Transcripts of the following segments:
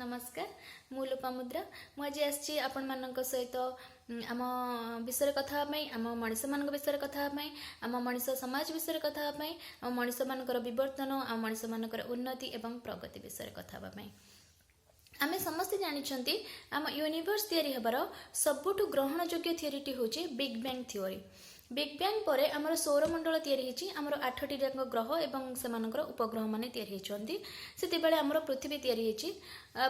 ନମସ୍କାର, ମୁଁ ଲୋପାମୁଦ୍ରା। ମୁଁ ଆଜି ଆସିଛି ଆପଣମାନଙ୍କ ସହିତ ଆମ ବିଷୟରେ କଥା ହେବା ପାଇଁ, ଆମ ମଣିଷମାନଙ୍କ ବିଷୟରେ କଥା ହେବା ପାଇଁ, ଆମ ମଣିଷ ସମାଜ ବିଷୟରେ କଥା ହେବା ପାଇଁ, ଆମ ମଣିଷମାନଙ୍କର ବିବର୍ତ୍ତନ, ଆମ ମଣିଷମାନଙ୍କର ଉନ୍ନତି ଏବଂ ପ୍ରଗତି ବିଷୟରେ କଥା ହେବା ପାଇଁ। ଆମେ ସମସ୍ତେ ଜାଣିଛନ୍ତି, ଆମ ୟୁନିଭର୍ସ ତିଆରି ହେବାର ସବୁଠୁ ଗ୍ରହଣଯୋଗ୍ୟ ଥିଓରିଟି ହେଉଛି ବିଗ୍ ବ୍ୟାଙ୍ଗ ଥିଓରି। ବିଗ୍ ବ୍ୟାଙ୍ଗ ପରେ ଆମର ସୌରମଣ୍ଡଳ ତିଆରି ହେଇଛି। ଆମର ଆଠଟି ଯାକ ଗ୍ରହ ଏବଂ ସେମାନଙ୍କର ଉପଗ୍ରହମାନେ ତିଆରି ହେଇଛନ୍ତି। ସେତେବେଳେ ଆମର ପୃଥିବୀ ତିଆରି ହେଇଛି।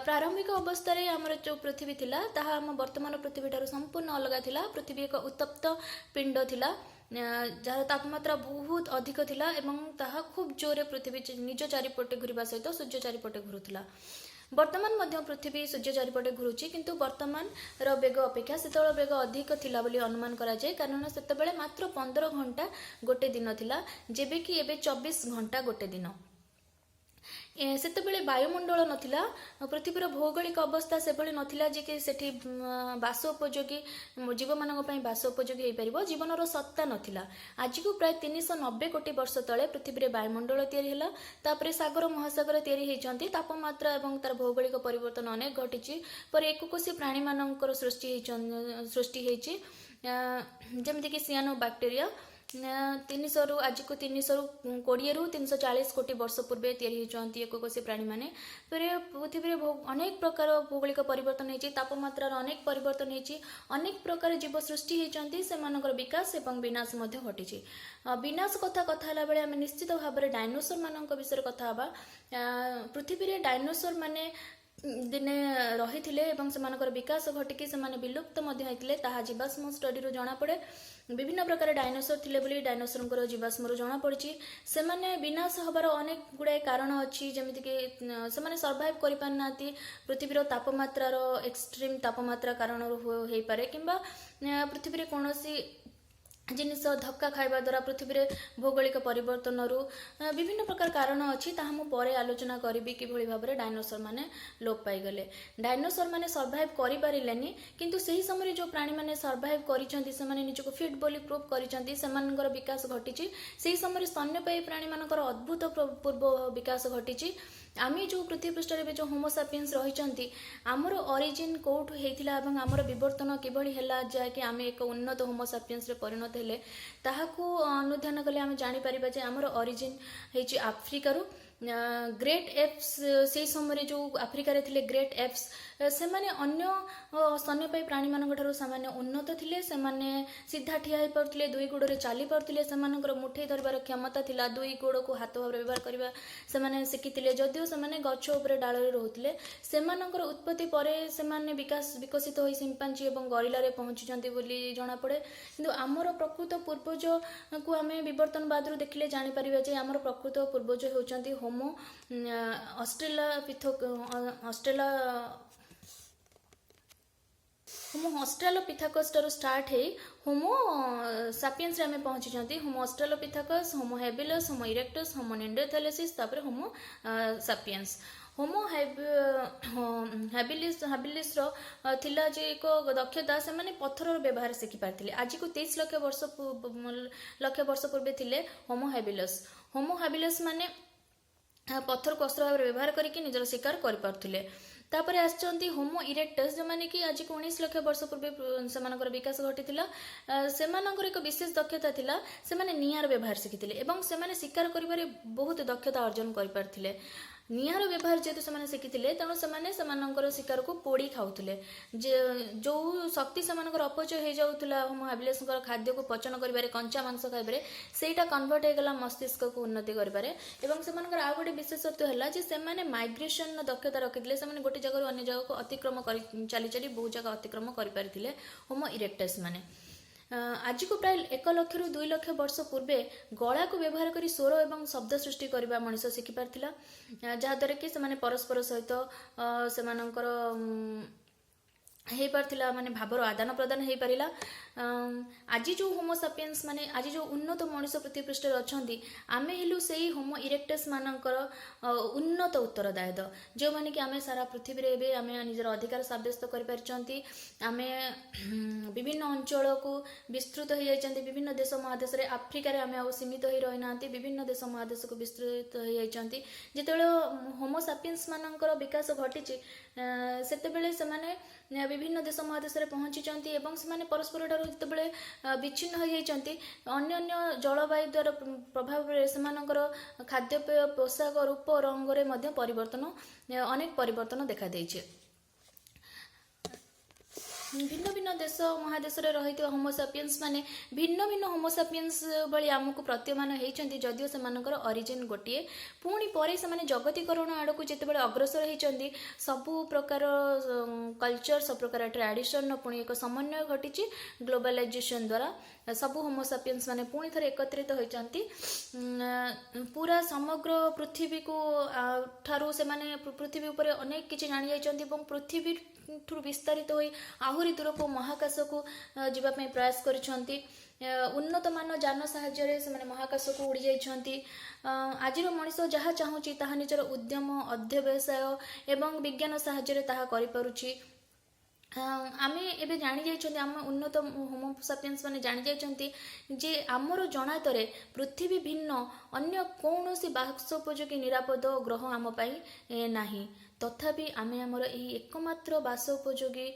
ପ୍ରାରମ୍ଭିକ ଅବସ୍ଥାରେ ଆମର ଯେଉଁ ପୃଥିବୀ ଥିଲା, ତାହା ଆମ ବର୍ତ୍ତମାନ ପୃଥିବୀ ଠାରୁ ସମ୍ପୂର୍ଣ୍ଣ ଅଲଗା ଥିଲା। ପୃଥିବୀ ଏକ ଉତ୍ତପ୍ତ ପିଣ୍ଡ ଥିଲା, ଯାହାର ତାପମାତ୍ରା ବହୁତ ଅଧିକ ଥିଲା ଏବଂ ତାହା ଖୁବ୍ ଜୋରରେ ପୃଥିବୀ ନିଜ ଚାରିପଟେ ଘୁରିବା ସହିତ ସୂର୍ଯ୍ୟ ଚାରିପଟେ ଘୁରୁଥିଲା। ବର୍ତ୍ତମାନ ମଧ୍ୟ ପୃଥିବୀ ସୂର୍ଯ୍ୟ ଚାରିପଟେ ଘୁରୁଛି, କିନ୍ତୁ ବର୍ତ୍ତମାନର ବେଗ ଅପେକ୍ଷା ସେତେବେଳେ ବେଗ ଅଧିକ ଥିଲା ବୋଲି ଅନୁମାନ କରାଯାଏ, କାରଣ ସେତେବେଳେ ମାତ୍ର 15 ଘଣ୍ଟା ଗୋଟେ ଦିନ ଥିଲା, ଯେବେ କି ଏବେ 24 ଘଣ୍ଟା ଗୋଟେ ଦିନ। ସେତେବେଳେ ବାୟୁମଣ୍ଡଳ ନଥିଲା। ପୃଥିବୀର ଭୌଗୋଳିକ ଅବସ୍ଥା ସେଭଳି ନଥିଲା ଯେ କି ସେଠି ବାସ ଉପଯୋଗୀ, ଜୀବମାନଙ୍କ ପାଇଁ ବାସ ଉପଯୋଗୀ ହେଇପାରିବ। ଜୀବନର ସତ୍ତା ନଥିଲା। ଆଜିକୁ ପ୍ରାୟ 390 କୋଟି ବର୍ଷ ତଳେ ପୃଥିବୀରେ ବାୟୁମଣ୍ଡଳ ତିଆରି ହେଲା। ତାପରେ ସାଗର ମହାସାଗର ତିଆରି ହେଇଛନ୍ତି। ତାପମାତ୍ରା ଏବଂ ତାର ଭୌଗୋଳିକ ପରିବର୍ତ୍ତନ ଅନେକ ଘଟିଛି। ପରେ ଏକକୋଷୀ ପ୍ରାଣୀମାନଙ୍କର ସୃଷ୍ଟି ହେଇଛି, ଯେମିତିକି ସିଆନୋ ବ୍ୟାକ୍ଟେରିଆ। 300ରୁ, ଆଜିକୁ 320ରୁ 340 କୋଟି ବର୍ଷ ପୂର୍ବେ ତିଆରି ହେଇଛନ୍ତି ଏକକୋଷୀ ପ୍ରାଣୀମାନେ। ପରେ ପୃଥିବୀରେ ଅନେକ ପ୍ରକାର ଭୌଗୋଳିକ ପରିବର୍ତ୍ତନ ହେଇଛି, ତାପମାତ୍ରାର ଅନେକ ପରିବର୍ତ୍ତନ ହେଇଛି, ଅନେକ ପ୍ରକାର ଜୀବ ସୃଷ୍ଟି ହେଇଛନ୍ତି, ସେମାନଙ୍କର ବିକାଶ ଏବଂ ବିନାଶ ମଧ୍ୟ ଘଟିଛି। ବିନାଶ କଥା କଥା ହେଲା ବେଳେ ଆମେ ନିଶ୍ଚିତ ଭାବରେ ଡାଇନୋସର ମାନଙ୍କ ବିଷୟରେ କଥା ହେବା। ପୃଥିବୀରେ ଡାଇନୋସର ମାନେ ଦିନେ ରହିଥିଲେ ଏବଂ ସେମାନଙ୍କର ବିକାଶ ଘଟିକି ସେମାନେ ବିଲୁପ୍ତ ମଧ୍ୟ ହେଇଥିଲେ, ତାହା ଜୀବାଶ୍ମ ଷ୍ଟଡିରୁ ଜଣାପଡ଼େ। ବିଭିନ୍ନ ପ୍ରକାର ଡାଇନୋସର ଥିଲେ ବୋଲି ଡାଇନୋସରଙ୍କର ଜୀବାଶ୍ମରୁ ଜଣାପଡ଼ିଛି। ସେମାନେ ବିନାଶ ହେବାର ଅନେକ ଗୁଡ଼ାଏ କାରଣ ଅଛି, ଯେମିତିକି ସେମାନେ ସର୍ଭାଇଭ୍ କରିପାରିନାହାନ୍ତି। ପୃଥିବୀର ତାପମାତ୍ରାର ଏକ୍ସଟ୍ରିମ୍ ତାପମାତ୍ରା କାରଣରୁ ହେଇପାରେ କିମ୍ବା ପୃଥିବୀରେ କୌଣସି ଜିନିଷ ଧକ୍କା ଖାଇବା ଦ୍ୱାରା, ପୃଥିବୀରେ ଭୌଗୋଳିକ ପରିବର୍ତ୍ତନରୁ, ବିଭିନ୍ନ ପ୍ରକାର କାରଣ ଅଛି। ତାହା ମୁଁ ପରେ ଆଲୋଚନା କରିବି, କିଭଳି ଭାବରେ ଡାଇନୋସର ମାନେ ଲୋପ ପାଇଗଲେ। ଡାଇନୋସର ମାନେ ସର୍ଭାଇଭ୍ କରିପାରିଲେନି, କିନ୍ତୁ ସେହି ସମୟରେ ଯେଉଁ ପ୍ରାଣୀମାନେ ସର୍ଭାଇଭ୍ କରିଛନ୍ତି, ସେମାନେ ନିଜକୁ ଫିଟ୍ ବୋଲି ପ୍ରୁଭ୍ କରିଛନ୍ତି, ସେମାନଙ୍କର ବିକାଶ ଘଟିଛି। ସେହି ସମୟରେ ସ୍ତନ୍ୟପାୟୀ ପ୍ରାଣୀମାନଙ୍କର ଅଦ୍ଭୁତ ପୂର୍ବ ବିକାଶ ଘଟିଛି। ଆମେ ଯେଉଁ ପୃଥିବୀ ପୃଷ୍ଠରେ ଏବେ ଯେଉଁ ହୋମୋସାପିଏନ୍ସ ରହିଛନ୍ତି, ଆମର ଅରିଜିନ୍ କୋଉଠୁ ହେଇଥିଲା ଏବଂ ଆମର ବିବର୍ତ୍ତନ କିଭଳି ହେଲା, ଯାହାକି ଆମେ ଏକ ଉନ୍ନତ ହୋମୋସାପିଏନ୍ସରେ ପରିଣତ ହେଲେ, ତାହାକୁ ଅନୁଧ୍ୟାନ କଲେ ଆମେ ଜାଣିପାରିବା ଯେ ଆମର ଅରିଜିନ୍ ହେଇଛି ଆଫ୍ରିକାରୁ। ଗ୍ରେଟ୍ ଏପ୍ସ, ସେଇ ସମୟରେ ଯେଉଁ ଆଫ୍ରିକାରେ ଥିଲେ ଗ୍ରେଟ୍ ଏପ୍ସ, ସେମାନେ ଅନ୍ୟ ସ୍ତନ୍ୟପାୟୀ ପ୍ରାଣୀମାନଙ୍କ ଠାରୁ ସାମାନ୍ୟ ଉନ୍ନତ ଥିଲେ। ସେମାନେ ସିଧା ଠିଆ ହେଇପାରୁଥିଲେ, ଦୁଇ ଗୋଡ଼ରେ ଚାଲି ପାରୁଥିଲେ, ସେମାନଙ୍କର ମୁଠେଇ ଧରିବାର କ୍ଷମତା ଥିଲା, ଦୁଇ ଗୋଡ଼କୁ ହାତ ଭାବରେ ବ୍ୟବହାର କରିବା ସେମାନେ ଶିଖିଥିଲେ, ଯଦିଓ ସେମାନେ ଗଛ ଉପରେ ଡାଳରେ ରହୁଥିଲେ। ସେମାନଙ୍କର ଉତ୍ପତ୍ତି ପରେ ସେମାନେ ବିକଶିତ ହୋଇ ସିମ୍ପାଞ୍ଜି ଏବଂ ଗରିଲାରେ ପହଞ୍ଚିଛନ୍ତି ବୋଲି ଜଣାପଡ଼େ। କିନ୍ତୁ ଆମର ପ୍ରକୃତ ପୂର୍ବଜକୁ ଆମେ ବିବର୍ତ୍ତନବାଦରୁ ଦେଖିଲେ ଜାଣିପାରିବା ଯେ ଆମର ପ୍ରକୃତ ପୂର୍ବଜ ହେଉଛନ୍ତି ହୋମୋ ଅଷ୍ଟ୍ରେଲା ପିଥୋ ଅଷ୍ଟ୍ରେଲା ହୋମୋ ଅଷ୍ଟ୍ରାଲୋପିଥାକସ୍ ଠାରୁ ଷ୍ଟାର୍ଟ ହେଇ ହୋମୋ ସାପିଏନ୍ସରେ ଆମେ ପହଞ୍ଚିଛନ୍ତି। ହୋମୋ ଅଷ୍ଟ୍ରାଲୋପିଥାକସ୍, ହୋମୋ ହ୍ୟାବିଲସ୍, ହୋମୋ ଇରେକ୍ଟସ୍, ହୋମୋ ନିଆଣ୍ଡରଥାଲେସିସ୍, ତାପରେ ହୋମୋ ସାପିଏନ୍ସ। ହୋମୋ ହ୍ୟାବିଲିସ୍ର ଥିଲା ଯେ ଏକ ଦକ୍ଷତା, ସେମାନେ ପଥରର ବ୍ୟବହାର ଶିଖିପାରିଥିଲେ। ଆଜିକୁ 23 ଲକ୍ଷ ବର୍ଷ ପୂର୍ବେ ଥିଲେ ହୋମୋ ହ୍ୟାବିଲସ୍। ହୋମୋ ହ୍ୟାବିଲସ୍ ମାନେ ପଥରକୁ ଅସ୍ତ୍ର ଭାବରେ ବ୍ୟବହାର କରିକି ନିଜର ଶିକାର କରିପାରୁଥିଲେ। ତାପରେ ଆସିଛନ୍ତି ହୋମୋ ଇରେକ୍ଟସ୍, ଯେଉଁମାନେ କି ଆଜିକୁ 19 ଲକ୍ଷ ବର୍ଷ ପୂର୍ବେ ସେମାନଙ୍କର ବିକାଶ ଘଟିଥିଲା। ସେମାନଙ୍କର ଏକ ବିଶେଷ ଦକ୍ଷତା ଥିଲା, ସେମାନେ ନିଆଁର ବ୍ୟବହାର ଶିଖିଥିଲେ ଏବଂ ସେମାନେ ଶିକାର କରିବାରେ ବହୁତ ଦକ୍ଷତା ଅର୍ଜନ କରିପାରିଥିଲେ। ନିଆଁର ବ୍ୟବହାର ଯେହେତୁ ସେମାନେ ଶିଖିଥିଲେ, ତେଣୁ ସେମାନେ ସେମାନଙ୍କର ଶିକାରକୁ ପୋଡ଼ି ଖାଉଥିଲେ। ଯେ ଯେଉଁ ଶକ୍ତି ସେମାନଙ୍କର ଅପଚୟ ହେଇଯାଉଥିଲା ହୋମୋ ହାବିଲସ୍ଙ୍କର ଖାଦ୍ୟକୁ ପଚନ କରିବାରେ, କଞ୍ଚା ମାଂସ ଖାଇବାରେ, ସେଇଟା କନଭର୍ଟ ହେଇଗଲା ମସ୍ତିଷ୍କକୁ ଉନ୍ନତି କରିବାରେ। ଏବଂ ସେମାନଙ୍କର ଆଉ ଗୋଟେ ବିଶେଷତ୍ୱ ହେଲା ଯେ ସେମାନେ ମାଇଗ୍ରେସନର ଦକ୍ଷତା ରଖିଥିଲେ। ସେମାନେ ଗୋଟେ ଜାଗାରୁ ଅନ୍ୟ ଜାଗାକୁ ଅତିକ୍ରମ କରି, ଚାଲି ଚାଲି ବହୁ ଜାଗା ଅତିକ୍ରମ କରିପାରିଥିଲେ ହୋମୋ ଇରେକ୍ଟସ୍ ମାନେ। ଆଜିକୁ ପ୍ରାୟ 1 ଲକ୍ଷରୁ 2 ଲକ୍ଷ ବର୍ଷ ପୂର୍ବେ ଗଳାକୁ ବ୍ୟବହାର କରି ସ୍ୱର ଏବଂ ଶବ୍ଦ ସୃଷ୍ଟି କରିବା ମଣିଷ ଶିଖିପାରିଥିଲା, ଯାହାଦ୍ୱାରା କି ସେମାନେ ପରସ୍ପର ସହିତ ସେମାନଙ୍କର ହେଇପାରିଥିଲା, ମାନେ ଭାବର ଆଦାନ ପ୍ରଦାନ ହେଇପାରିଲା। ଆଜି ଯେଉଁ ହୋମୋସାପିଏନ୍ସ ମାନେ, ଆଜି ଯେଉଁ ଉନ୍ନତ ମଣିଷ ପୃଥିବୀ ପୃଷ୍ଠରେ ଅଛନ୍ତି, ଆମେ ହେଲୁ ସେଇ ହୋମୋ ଇରେକ୍ଟସ୍ ମାନଙ୍କର ଉନ୍ନତ ଉତ୍ତରଦାୟଦ, ଯେଉଁମାନେ କି ଆମେ ସାରା ପୃଥିବୀରେ ଏବେ ଆମେ ନିଜର ଅଧିକାର ସାବ୍ୟସ୍ତ କରିପାରିଛନ୍ତି। ଆମେ ବିଭିନ୍ନ ଅଞ୍ଚଳକୁ ବିସ୍ତୃତ ହେଇଯାଇଛନ୍ତି, ବିଭିନ୍ନ ଦେଶ ମହାଦେଶରେ। ଆଫ୍ରିକାରେ ଆମେ ଆଉ ସୀମିତ ହେଇ ରହିନାହାନ୍ତି, ବିଭିନ୍ନ ଦେଶ ମହାଦେଶକୁ ବିସ୍ତୃତ ହେଇଯାଇଛନ୍ତି। ଯେତେବେଳେ ହୋମୋସାପିଏନ୍ସ ମାନଙ୍କର ବିକାଶ ଘଟିଛି, ସେତେବେଳେ ସେମାନେ ବିଭିନ୍ନ ଦେଶ ମହାଦେଶରେ ପହଞ୍ଚିଛନ୍ତି ଏବଂ ସେମାନେ ପରସ୍ପର ଠାରୁ ଯେତେବେଳେ ବିଚ୍ଛିନ୍ନ ହୋଇଯାଇଛନ୍ତି, ଅନ୍ୟ ଅନ୍ୟ ଜଳବାୟୁ ଦ୍ୱାରା ପ୍ରଭାବରେ ସେମାନଙ୍କର ଖାଦ୍ୟପେୟ, ପୋଷାକ, ରୂପ ରଙ୍ଗରେ ମଧ୍ୟ ପରିବର୍ତ୍ତନ, ଅନେକ ପରିବର୍ତ୍ତନ ଦେଖାଦେଇଛି। ଭିନ୍ନ ଭିନ୍ନ ଦେଶ ମହାଦେଶରେ ରହିଥିବା ହୋମୋସାପିଏନ୍ସ ମାନେ ଭିନ୍ନ ଭିନ୍ନ ହୋମୋସାପିଏନ୍ସ ଭଳି ଆମକୁ ପ୍ରତୀୟମାନ ହେଇଛନ୍ତି, ଯଦିଓ ସେମାନଙ୍କର ଅରିଜିନ୍ ଗୋଟିଏ। ପୁଣି ପରେ ସେମାନେ ଜଗତୀକରଣ ଆଡ଼କୁ ଯେତେବେଳେ ଅଗ୍ରସର ହେଇଛନ୍ତି, ସବୁ ପ୍ରକାର କଲଚର, ସବୁ ପ୍ରକାର ଟ୍ରାଡ଼ିସନର ପୁଣି ଏକ ସମନ୍ୱୟ ଘଟିଛି। ଗ୍ଲୋବାଲାଇଜେସନ୍ ଦ୍ୱାରା ସବୁ ହୋମୋସାପିଏନ୍ସ ମାନେ ପୁଣି ଥରେ ଏକତ୍ରିତ ହୋଇଛନ୍ତି। ପୁରା ସମଗ୍ର ପୃଥିବୀକୁ ଠାରୁ ସେମାନେ ପୃଥିବୀ ଉପରେ ଅନେକ କିଛି ଜାଣି ଯାଇଛନ୍ତି ଏବଂ ପୃଥିବୀଠୁ ବିସ୍ତାରିତ ହୋଇ ଆହୁରି ଦୂରକୁ ମହାକାଶକୁ ଯିବା ପାଇଁ ପ୍ରୟାସ କରିଛନ୍ତି। ଉନ୍ନତମାନ ଯାନ ସାହାଯ୍ୟରେ ସେମାନେ ମହାକାଶକୁ ଉଡ଼ି ଯାଇଛନ୍ତି। ଆଜିର ମଣିଷ ଯାହା ଚାହୁଁଛି, ତାହା ନିଜର ଉଦ୍ୟମ, ଅଧ୍ୟବସାୟ ଏବଂ ବିଜ୍ଞାନ ସାହାଯ୍ୟରେ ତାହା କରିପାରୁଛି। ଆମେ ଏବେ ଜାଣି ଯାଇଛନ୍ତି, ଆମ ଉନ୍ନତ ହୋମୋସାପିଏନ୍ସ ମାନେ ଜାଣି ଯାଇଛନ୍ତି ଯେ ଆମର ଜଣାତରେ ପୃଥିବୀ ଭିନ୍ନ ଅନ୍ୟ କୌଣସି ବାସ ଉପଯୋଗୀ ନିରାପଦ ଗ୍ରହ ଆମ ପାଇଁ ନାହିଁ। ତଥାପି ଆମେ ଆମର ଏହି ଏକମାତ୍ର ବାସ ଉପଯୋଗୀ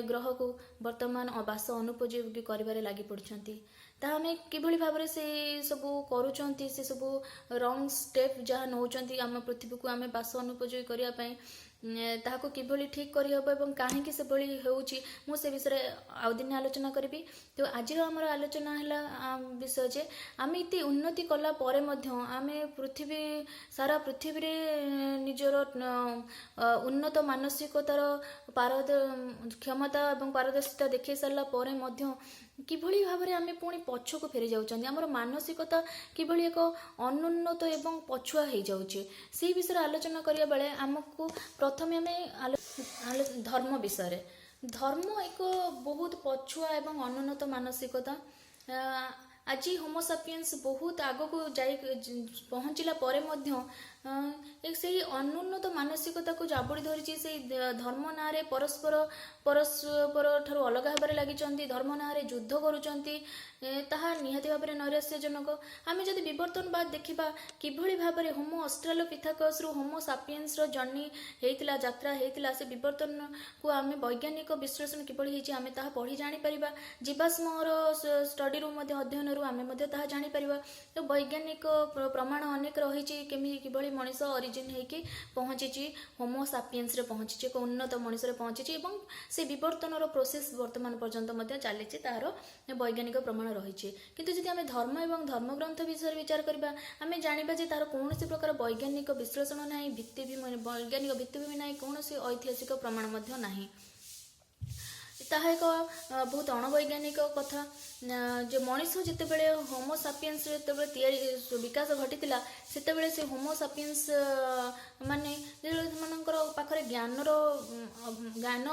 ଗ୍ରହକୁ ବର୍ତ୍ତମାନ ବାସ ଅନୁପଯୋଗୀ କରିବାରେ ଲାଗି ପଡ଼ିଛନ୍ତି। ତାହା ଆମେ କିଭଳି ଭାବରେ ସେ ସବୁ କରୁଛନ୍ତି, ସେ ସବୁ ରଙ୍ଗ ଷ୍ଟେପ୍ ଯାହା ନେଉଛନ୍ତି ଆମ ପୃଥିବୀକୁ ଆମେ ବାସ ଅନୁପଯୋଗୀ କରିବା ପାଇଁ, ତାହାକୁ କିଭଳି ଠିକ୍ କରିହେବ ଏବଂ କାହିଁକି ସେଭଳି ହେଉଛି, ମୁଁ ସେ ବିଷୟରେ ଆଉ ଦିନେ ଆଲୋଚନା କରିବି। ତ ଆଜିର ଆମର ଆଲୋଚନା ହେଲା ବିଷୟ ଯେ ଆମେ ଏତେ ଉନ୍ନତି କଲା ପରେ ମଧ୍ୟ ଆମେ ପୃଥିବୀ, ସାରା ପୃଥିବୀରେ ନିଜର ଉନ୍ନତ ମାନସିକତାର ପାରଦ କ୍ଷମତା ଏବଂ ପାରଦର୍ଶିତା ଦେଖାଇ ସାରିଲା ପରେ ମଧ୍ୟ କିଭଳି ଭାବରେ ଆମେ ପୁଣି ପଛକୁ ଫେରି ଯାଉଛନ୍ତି, ଆମର ମାନସିକତା କିଭଳି ଏକ ଅନୁନ୍ନତ ଏବଂ ପଛୁଆ ହେଇଯାଉଛି, ସେଇ ବିଷୟରେ ଆଲୋଚନା କରିବା ବେଳେ ଆମକୁ ପ୍ରଥମେ ଆମେ ଧର୍ମ ବିଷୟରେ। ଧର୍ମ ଏକ ବହୁତ ପଛୁଆ ଏବଂ ଅନୁନ୍ନତ ମାନସିକତା। ଆଜି ହୋମୋସାପିଏନ୍ସ ବହୁତ ଆଗକୁ ଯାଇ ପହଞ୍ଚିଲା ପରେ ମଧ୍ୟ ସେଇ ଅନୁନ୍ନତ ମାନସିକତାକୁ ଜାବୁଡ଼ି ଧରିଛି। ସେଇ ଧର୍ମ ନାଁରେ ପରସ୍ପର ପରସ୍ପର ଠାରୁ ଅଲଗା ହେବାରେ ଲାଗିଛନ୍ତି, ଧର୍ମ ନାଁରେ ଯୁଦ୍ଧ କରୁଛନ୍ତି। ତାହା ନିହାତି ଭାବରେ ନୈରାଶ୍ୟଜନକ। ଆମେ ଯଦି ବିବର୍ତ୍ତନବାଦ ଦେଖିବା, କିଭଳି ଭାବରେ ହୋମୋ ଅଷ୍ଟ୍ରାଲୋପିଥାକସରୁ ହୋମୋ ସାପିଏନ୍ସର ଜର୍ଣ୍ଣି ହେଇଥିଲା, ଯାତ୍ରା ହେଇଥିଲା, ସେ ବିବର୍ତ୍ତନକୁ ଆମେ ବୈଜ୍ଞାନିକ ବିଶ୍ଳେଷଣ କିଭଳି ହେଇଛି, ଆମେ ତାହା ପଢ଼ି ଜାଣିପାରିବା। ଜୀବାଶ୍ମର ଷ୍ଟଡିରୁ ମଧ୍ୟ, ଅଧ୍ୟୟନରୁ ଆମେ ମଧ୍ୟ ତାହା ଜାଣିପାରିବା। ତ ବୈଜ୍ଞାନିକ ପ୍ରମାଣ ଅନେକ ରହିଛି, କେମିତି କିଭଳି ମଣିଷ ଅରିଜିନ୍ ହେଇକି ପହଞ୍ଚିଛି, ହୋମୋ ସାପିଏନ୍ସରେ ପହଞ୍ଚିଛି, ଏକ ଉନ୍ନତ ମଣିଷରେ ପହଞ୍ଚିଛି ଏବଂ ସେ ବିବର୍ତ୍ତନର ପ୍ରୋସେସ୍ ବର୍ତ୍ତମାନ ପର୍ଯ୍ୟନ୍ତ ମଧ୍ୟ ଚାଲିଛି, ତାହାର ବୈଜ୍ଞାନିକ ପ୍ରମାଣ ରହିଛି। କିନ୍ତୁ ଯଦି ଆମେ ଧର୍ମ ଏବଂ ଧର୍ମଗ୍ରନ୍ଥ ବିଷୟରେ ବିଚାର କରିବା, ଆମେ ଜାଣିବା ଯେ ତାର କୌଣସି ପ୍ରକାର ବୈଜ୍ଞାନିକ ବିଶ୍ଳେଷଣ ନାହିଁ, ଭିତ୍ତିଭୂମି, ବୈଜ୍ଞାନିକ ଭିତ୍ତିଭୂମି ନାହିଁ, କୌଣସି ଐତିହାସିକ ପ୍ରମାଣ ମଧ୍ୟ ନାହିଁ। ତାହା ଏକ ବହୁତ ଅଣବୈଜ୍ଞାନିକ କଥା ଯେ ମଣିଷ ଯେତେବେଳେ ହୋମୋ ସାପିଏନ୍ସ ଯେତେବେଳେ ତିଆରି ବିକାଶ ଘଟିଥିଲା, ସେତେବେଳେ ସେ ହୋମୋ ସାପିଏନ୍ସ ମାନେ ଯେତେବେଳେ ସେମାନଙ୍କର ପାଖରେ ଜ୍ଞାନ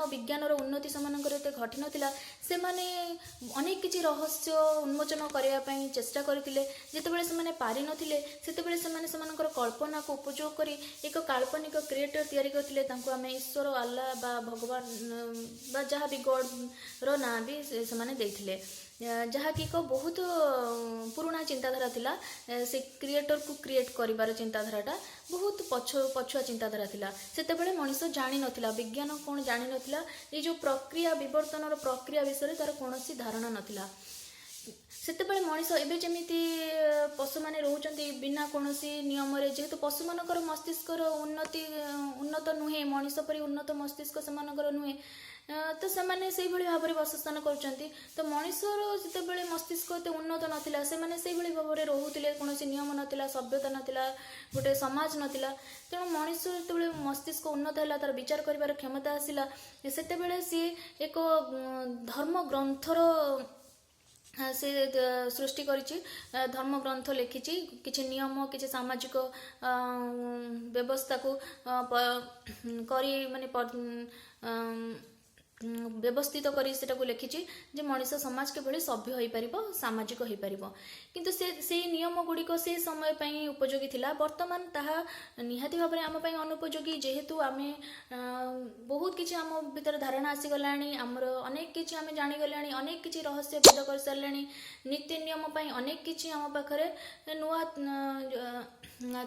ଓ ବିଜ୍ଞାନର ଉନ୍ନତି ସେମାନଙ୍କର ଏତେ ଘଟିନଥିଲା, ସେମାନେ ଅନେକ କିଛି ରହସ୍ୟ ଉନ୍ମୋଚନ କରିବା ପାଇଁ ଚେଷ୍ଟା କରିଥିଲେ। ଯେତେବେଳେ ସେମାନେ ପାରିନଥିଲେ, ସେତେବେଳେ ସେମାନେ ସେମାନଙ୍କର କଳ୍ପନାକୁ ଉପଯୋଗ କରି ଏକ କାଳ୍ପନିକ କ୍ରିଏଟର ତିଆରି କରିଥିଲେ। ତାଙ୍କୁ ଆମେ ଈଶ୍ୱର, ଆଲ୍ଲା ବା ଭଗବାନ ବା ଯାହା ବି ଗଡ଼ର ନାଁ ବି ସେମାନେ ଦେଇଥିଲେ, ଯାହାକି ଏକ ବହୁତ ପୁରୁଣା ଚିନ୍ତାଧାରା ଥିଲା। ସେ କ୍ରିଏଟରକୁ କ୍ରିଏଟ୍ କରିବାର ଚିନ୍ତାଧାରାଟା ବହୁତ ପଛୁଆ ଚିନ୍ତାଧାରା ଥିଲା। ସେତେବେଳେ ମଣିଷ ଜାଣିନଥିଲା, ବିଜ୍ଞାନ କ'ଣ ଜାଣିନଥିଲା। ଏଇ ଯେଉଁ ପ୍ରକ୍ରିୟା, ବିବର୍ତ୍ତନର ପ୍ରକ୍ରିୟା ବିଷୟରେ ତାର କୌଣସି ଧାରଣା ନଥିଲା। ସେତେବେଳେ ମଣିଷ ଏବେ ଯେମିତି ପଶୁମାନେ ରହୁଛନ୍ତି ବିନା କୌଣସି ନିୟମରେ, ଯେହେତୁ ପଶୁମାନଙ୍କର ମସ୍ତିଷ୍କର ଉନ୍ନତ ନୁହେଁ, ମଣିଷ ପରି ଉନ୍ନତ ମସ୍ତିଷ୍କ ସେମାନଙ୍କର ନୁହେଁ, ତ ସେମାନେ ସେଇଭଳି ଭାବରେ ବାସସ୍ଥାନ କରୁଛନ୍ତି। ତ ମଣିଷର ଯେତେବେଳେ ମସ୍ତିଷ୍କ ଏତେ ଉନ୍ନତ ନଥିଲା, ସେମାନେ ସେଇଭଳି ଭାବରେ ରହୁଥିଲେ। କୌଣସି ନିୟମ ନଥିଲା, ସଭ୍ୟତା ନଥିଲା, ଗୋଟେ ସମାଜ ନଥିଲା। ତେଣୁ ମଣିଷ ଯେତେବେଳେ ମସ୍ତିଷ୍କ ଉନ୍ନତ ହେଲା, ତାର ବିଚାର କରିବାର କ୍ଷମତା ଆସିଲା, ସେତେବେଳେ ସିଏ ଏକ ଧର୍ମ ଗ୍ରନ୍ଥର ସେ ସୃଷ୍ଟି କରିଛି, ଧର୍ମ ଗ୍ରନ୍ଥ ଲେଖିଛି, କିଛି ନିୟମ, କିଛି ସାମାଜିକ ବ୍ୟବସ୍ଥାକୁ କରି ମାନେ ବ୍ୟବସ୍ଥିତ କରି ସେଟାକୁ ଲେଖିଛି ଯେ ମଣିଷ ସମାଜ କିଭଳି ସଭ୍ୟ ହୋଇପାରିବ, ସାମାଜିକ ହୋଇପାରିବ। କିନ୍ତୁ ସେ ସେଇ ନିୟମ ଗୁଡ଼ିକ ସେ ସମୟ ପାଇଁ ଉପଯୋଗୀ ଥିଲା, ବର୍ତ୍ତମାନ ତାହା ନିହାତି ଭାବରେ ଆମ ପାଇଁ ଅନୁପଯୋଗୀ। ଯେହେତୁ ଆମେ ବହୁତ କିଛି ଆମ ଭିତରେ ଧାରଣା ଆସିଗଲାଣି, ଆମର ଅନେକ କିଛି ଆମେ ଜାଣିଗଲାଣି, ଅନେକ କିଛି ରହସ୍ୟ ଭେଦ କରିସାରିଲେଣି, ନୀତି ନିୟମ ପାଇଁ ଅନେକ କିଛି ଆମ ପାଖରେ ନୂଆ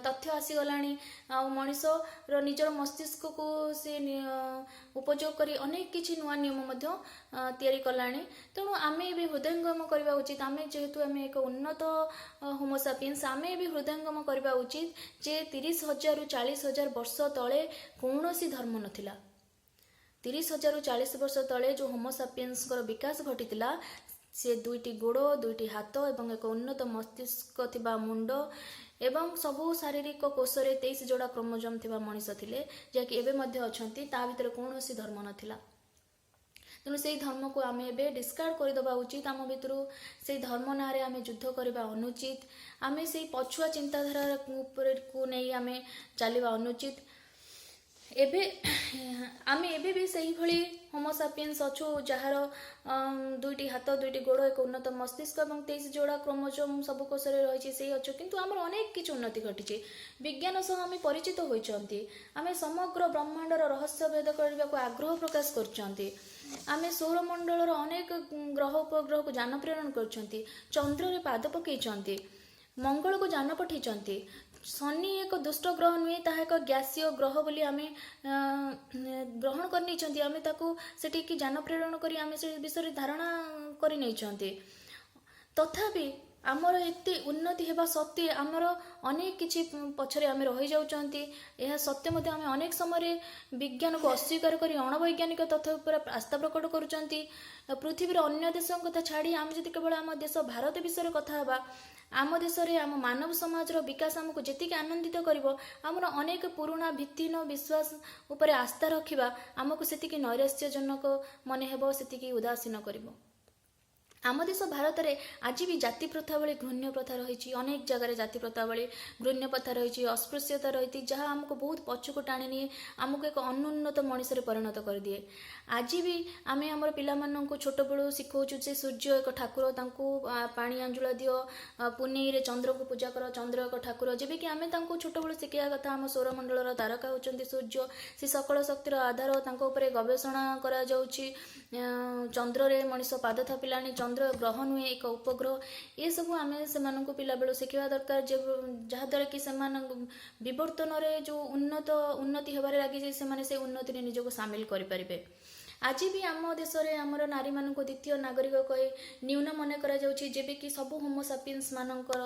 ତଥ୍ୟ ଆସିଗଲାଣି, ଆଉ ମଣିଷର ନିଜର ମସ୍ତିଷ୍କକୁ ସେ ଉପଯୋଗ କରି ଅନେକ କିଛି ନୂଆ ନିୟମ ମଧ୍ୟ ତିଆରି କଲାଣି। ତେଣୁ ଆମେ ଏବେ ହୃଦୟଙ୍ଗମ କରିବା ଉଚିତ, ଆମେ ଯେହେତୁ ଆମେ ଏକ ଉନ୍ନତ ହୋମୋସାପିଏନ୍ସ, ଆମେ ଏବେ ହୃଦୟଙ୍ଗମ କରିବା ଉଚିତ ଯେ 30,000ରୁ 40,000 ବର୍ଷ ତଳେ କୌଣସି ଧର୍ମ ନଥିଲା। 30,000ରୁ 40 ବର୍ଷ ତଳେ ଯେଉଁ ହୋମୋସାପିଏନ୍ସଙ୍କର ବିକାଶ ଘଟିଥିଲା, ସେ ଦୁଇଟି ଗୋଡ଼, ଦୁଇଟି ହାତ ଏବଂ ଏକ ଉନ୍ନତ ମସ୍ତିଷ୍କ ଥିବା ମୁଣ୍ଡ ଏବଂ ସବୁ ଶାରୀରିକ କୋଷରେ 23 ଯୋଡ଼ା କ୍ରୋମୋଜୋମ୍ ଥିବା ମଣିଷ ଥିଲେ, ଯାହାକି ଏବେ ମଧ୍ୟ ଅଛନ୍ତି। ତା ଭିତରେ କୌଣସି ଧର୍ମ ନଥିଲା। ତେଣୁ ସେଇ ଧର୍ମକୁ ଆମେ ଏବେ ଡିସକାର୍ଡ କରିଦେବା ଉଚିତ ଆମ ଭିତରୁ। ସେଇ ଧର୍ମ ନାଁରେ ଆମେ ଯୁଦ୍ଧ କରିବା ଅନୁଚିତ। ଆମେ ସେଇ ପଛୁଆ ଚିନ୍ତାଧାରା ଉପରକୁ ନେଇ ଆମେ ଚାଲିବା ଅନୁଚିତ। ଏବେ ଆମେ ଏବେ ବି ସେଇଭଳି ହୋମୋସାପିଏନ୍ସ ଅଛୁ, ଯାହାର ଦୁଇଟି ହାତ, ଦୁଇଟି ଗୋଡ଼, ଏକ ଉନ୍ନତ ମସ୍ତିଷ୍କ ଏବଂ 23 ଯୋଡ଼ା କ୍ରୋମୋଜୋମ୍ ସବୁ କୋଷରେ ରହିଛି, ସେଇ ଅଛୁ। କିନ୍ତୁ ଆମର ଅନେକ କିଛି ଉନ୍ନତି ଘଟିଛି। ବିଜ୍ଞାନ ସହ ଆମେ ପରିଚିତ ହୋଇଛନ୍ତି। ଆମେ ସମଗ୍ର ବ୍ରହ୍ମାଣ୍ଡର ରହସ୍ୟ ଭେଦ କରିବାକୁ ଆଗ୍ରହ ପ୍ରକାଶ କରୁଛନ୍ତି। ଆମେ ସୌରମଣ୍ଡଳର ଅନେକ ଗ୍ରହ ଉପଗ୍ରହକୁ ଯାନ ପ୍ରେରଣ କରିଛନ୍ତି, ଚନ୍ଦ୍ରରେ ପାଦ ପକେଇଛନ୍ତି, ମଙ୍ଗଳକୁ ଯାନ ପଠେଇଛନ୍ତି। ଶନି ଏକ ଦୁଷ୍ଟ ଗ୍ରହ ନୁହେଁ, ତାହା ଏକ ଗ୍ୟାସୀୟ ଗ୍ରହ ବୋଲି ଆମେ ଗ୍ରହଣ କରିନେଇଛନ୍ତି। ଆମେ ତାକୁ ସେଠିକି ଯାନ ପ୍ରେରଣ କରି ଆମେ ସେ ବିଷୟରେ ଧାରଣା କରିନେଇଛନ୍ତି। ତଥାପି ଆମର ଏତେ ଉନ୍ନତି ହେବା ସତ୍ତ୍ୱେ ଆମର ଅନେକ କିଛି ପଛରେ ଆମେ ରହିଯାଉଛନ୍ତି। ଏହା ସତ୍ତ୍ୱେ ମଧ୍ୟ ଆମେ ଅନେକ ସମୟରେ ବିଜ୍ଞାନକୁ ଅସ୍ୱୀକାର କରି ଅଣବୈଜ୍ଞାନିକ ତଥ୍ୟ ଉପରେ ଆସ୍ଥା ପ୍ରକଟ କରୁଛନ୍ତି। ପୃଥିବୀର ଅନ୍ୟ ଦେଶଙ୍କ କଥା ଛାଡ଼ି ଆମେ ଯଦି କେବଳ ଆମ ଦେଶ ଭାରତ ବିଷୟରେ କଥା ହେବା, ଆମ ଦେଶରେ ଆମ ମାନବ ସମାଜର ବିକାଶ ଆମକୁ ଯେତିକି ଆନନ୍ଦିତ କରିବ, ଆମର ଅନେକ ପୁରୁଣା ଭିତ୍ତିହୀନ ବିଶ୍ୱାସ ଉପରେ ଆସ୍ଥା ରଖିବା ଆମକୁ ସେତିକି ନୈରାଶ୍ୟଜନକ ମନେ ହେବ, ସେତିକି ଉଦାସୀନ କରିବ। ଆମ ଦେଶ ଭାରତରେ ଆଜି ବି ଜାତି ପ୍ରଥା ଭଳି ଘୃଣ୍ୟ ପ୍ରଥା ରହିଛି। ଅନେକ ଜାଗାରେ ଜାତି ପ୍ରଥା ଭଳି ଘୃଣ୍ୟ ପ୍ରଥା ରହିଛି, ଅସ୍ପୃଶ୍ୟତା ରହିଛି, ଯାହା ଆମକୁ ବହୁତ ପଛକୁ ଟାଣି ନିଏ, ଆମକୁ ଏକ ଅନୁନ୍ନତ ମଣିଷରେ ପରିଣତ କରିଦିଏ। ଆଜି ବି ଆମେ ଆମର ପିଲାମାନଙ୍କୁ ଛୋଟବେଳୁ ଶିଖଉଛୁ ଯେ ସୂର୍ଯ୍ୟ ଏକ ଠାକୁର, ତାଙ୍କୁ ପାଣି ଆଞ୍ଜୁଳା ଦିଅ, ପୁନେଇରେ ଚନ୍ଦ୍ରକୁ ପୂଜା କର, ଚନ୍ଦ୍ର ଏକ ଠାକୁର। ଯେବେକି ଆମେ ତାଙ୍କୁ ଛୋଟବେଳୁ ଶିଖେଇବା କଥା ଆମ ସୌରମଣ୍ଡଳର ତାରକା ହେଉଛନ୍ତି ସୂର୍ଯ୍ୟ, ସେ ସକଳ ଶକ୍ତିର ଆଧାର, ତାଙ୍କ ଉପରେ ଗବେଷଣା କରାଯାଉଛି, ଚନ୍ଦ୍ରରେ ମଣିଷ ପାଦ ଥାପିଲାଣି, ଚନ୍ଦ୍ର ଗ୍ରହ ନୁହେଁ ଏକ ଉପଗ୍ରହ। ଏସବୁ ଆମେ ସେମାନଙ୍କୁ ପିଲାବେଳୁ ଶିଖିବା ଦରକାର, ଯେ ଯାହାଦ୍ୱାରା କି ସେମାନଙ୍କୁ ବିବର୍ତ୍ତନରେ ଯେଉଁ ଉନ୍ନତି ହେବାରେ ଲାଗିଛି, ସେମାନେ ସେ ଉନ୍ନତିରେ ନିଜକୁ ସାମିଲ କରିପାରିବେ। ଆଜି ବି ଆମ ଦେଶରେ ଆମର ନାରୀମାନଙ୍କୁ ଦ୍ୱିତୀୟ ନାଗରିକ କହି ନ୍ୟୁନ ମନେ କରାଯାଉଛି, ଯେବେକି ସବୁ ହୋମୋସାପିଏନ୍ସ ମାନଙ୍କର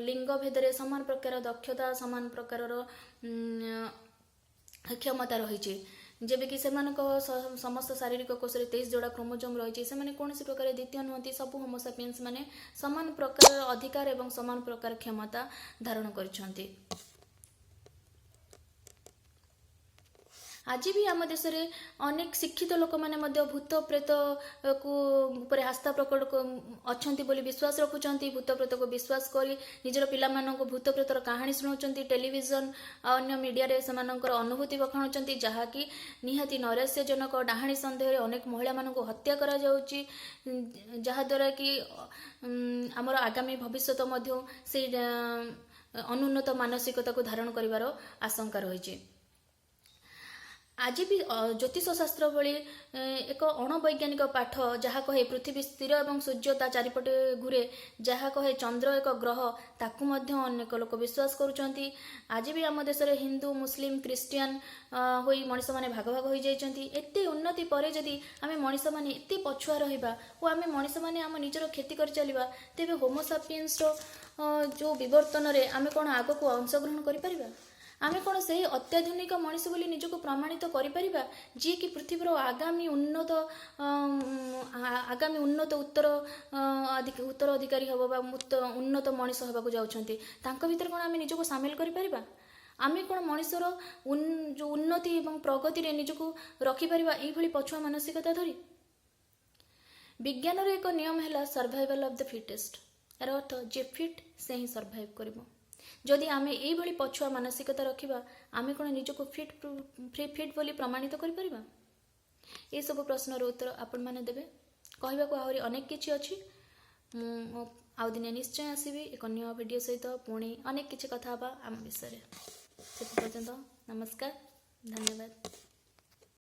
ଲିଙ୍ଗ ଭେଦରେ ସମାନ ପ୍ରକାର ଦକ୍ଷତା, ସମାନ ପ୍ରକାରର କ୍ଷମତା ରହିଛି। ଯେବେକି ସେମାନଙ୍କ ସମସ୍ତ ଶାରୀରିକ କୋଷରେ 23 ଯୋଡ଼ା କ୍ରୋମୋଜୋମ୍ ରହିଛି, ସେମାନେ କୌଣସି ପ୍ରକାର ଦ୍ୱିତୀୟ ନୁହନ୍ତି। ସବୁ ହୋମୋସାପିଏନ୍ସ ମାନେ ସମାନ ପ୍ରକାରର ଅଧିକାର ଏବଂ ସମାନ ପ୍ରକାର କ୍ଷମତା ଧାରଣ କରିଛନ୍ତି। ଆଜି ବି ଆମ ଦେଶରେ ଅନେକ ଶିକ୍ଷିତ ଲୋକମାନେ ମଧ୍ୟ ଭୂତ ପ୍ରେତକୁ ଉପରେ ଆସ୍ଥା ପ୍ରକଟ ଅଛନ୍ତି ବୋଲି ବିଶ୍ୱାସ ରଖୁଛନ୍ତି। ଭୂତ ପ୍ରେତକୁ ବିଶ୍ୱାସ କରି ନିଜର ପିଲାମାନଙ୍କୁ ଭୂତ ପ୍ରେତର କାହାଣୀ ଶୁଣାଉଛନ୍ତି, ଟେଲିଭିଜନ ଆଉ ଅନ୍ୟ ମିଡ଼ିଆରେ ସେମାନଙ୍କର ଅନୁଭୂତି ବଖାଣୁଛନ୍ତି, ଯାହାକି ନିହାତି ନୈରାଶ୍ୟଜନକ। ଡାହାଣୀ ସନ୍ଦେହରେ ଅନେକ ମହିଳାମାନଙ୍କୁ ହତ୍ୟା କରାଯାଉଛି, ଯାହାଦ୍ୱାରା କି ଆମର ଆଗାମୀ ଭବିଷ୍ୟତ ମଧ୍ୟ ସେଇ ଅନୁନ୍ନତ ମାନସିକତାକୁ ଧାରଣ କରିବାର ଆଶଙ୍କା ରହିଛି। ଆଜି ବି ଜ୍ୟୋତିଷ ଶାସ୍ତ୍ର ଭଳି ଏକ ଅଣବୈଜ୍ଞାନିକ ପାଠ, ଯାହା କହେ ପୃଥିବୀ ସ୍ଥିର ଏବଂ ସୂର୍ଯ୍ୟ ତା ଚାରିପଟେ ଘୁରେ, ଯାହା କହେ ଚନ୍ଦ୍ର ଏକ ଗ୍ରହ, ତାକୁ ମଧ୍ୟ ଅନେକ ଲୋକ ବିଶ୍ୱାସ କରୁଛନ୍ତି। ଆଜି ବି ଆମ ଦେଶରେ ହିନ୍ଦୁ, ମୁସଲିମ, ଖ୍ରୀଷ୍ଟିଆନ ହୋଇ ମଣିଷମାନେ ଭାଗ ଭାଗ ହୋଇଯାଇଛନ୍ତି। ଏତେ ଉନ୍ନତି ପରେ ଯଦି ଆମେ ମଣିଷମାନେ ଏତେ ପଛୁଆ ରହିବା ଓ ଆମେ ମଣିଷମାନେ ଆମ ନିଜର କ୍ଷତି କରିଚାଲିବା, ତେବେ ହୋମୋସାପିଏନ୍ସର ଯେଉଁ ବିବର୍ତ୍ତନରେ ଆମେ କ'ଣ ଆଗକୁ ଅଂଶଗ୍ରହଣ କରିପାରିବା? ଆମେ କ'ଣ ସେହି ଅତ୍ୟାଧୁନିକ ମଣିଷ ବୋଲି ନିଜକୁ ପ୍ରମାଣିତ କରିପାରିବା, ଯିଏକି ପୃଥିବୀର ଆଗାମୀ ଉନ୍ନତ ଉତ୍ତର ଅଧିକାରୀ ହେବ ବା ଉନ୍ନତ ମଣିଷ ହେବାକୁ ଯାଉଛନ୍ତି? ତାଙ୍କ ଭିତରେ କ'ଣ ଆମେ ନିଜକୁ ସାମିଲ କରିପାରିବା? ଆମେ କ'ଣ ମଣିଷର ଯେଉଁ ଉନ୍ନତି ଏବଂ ପ୍ରଗତିରେ ନିଜକୁ ରଖିପାରିବା ଏଇଭଳି ପଛୁଆ ମାନସିକତା ଧରି? ବିଜ୍ଞାନର ଏକ ନିୟମ ହେଲା ସର୍ଭାଇଭାଲ ଅଫ୍ the fittest. ଏହାର ଅର୍ଥ ଯିଏ ଫିଟ୍ ସେ ହିଁ ସର୍ଭାଇଭ୍ କରିବ। ଯଦି ଆମେ ଏଇଭଳି ପଛୁଆ ମାନସିକତା ରଖିବା, ଆମେ କ'ଣ ନିଜକୁ ଫିଟ୍ ବୋଲି ପ୍ରମାଣିତ କରିପାରିବା? ଏସବୁ ପ୍ରଶ୍ନର ଉତ୍ତର ଆପଣମାନେ ଦେବେ। କହିବାକୁ ଆହୁରି ଅନେକ କିଛି ଅଛି। ମୁଁ ଆଉ ଦିନେ ନିଶ୍ଚୟ ଆସିବି ଏକ ନୂଆ ଭିଡ଼ିଓ ସହିତ। ପୁଣି ଅନେକ କିଛି କଥା ହେବା ଆମ ବିଷୟରେ। ସେତେ ପର୍ଯ୍ୟନ୍ତ ନମସ୍କାର, ଧନ୍ୟବାଦ।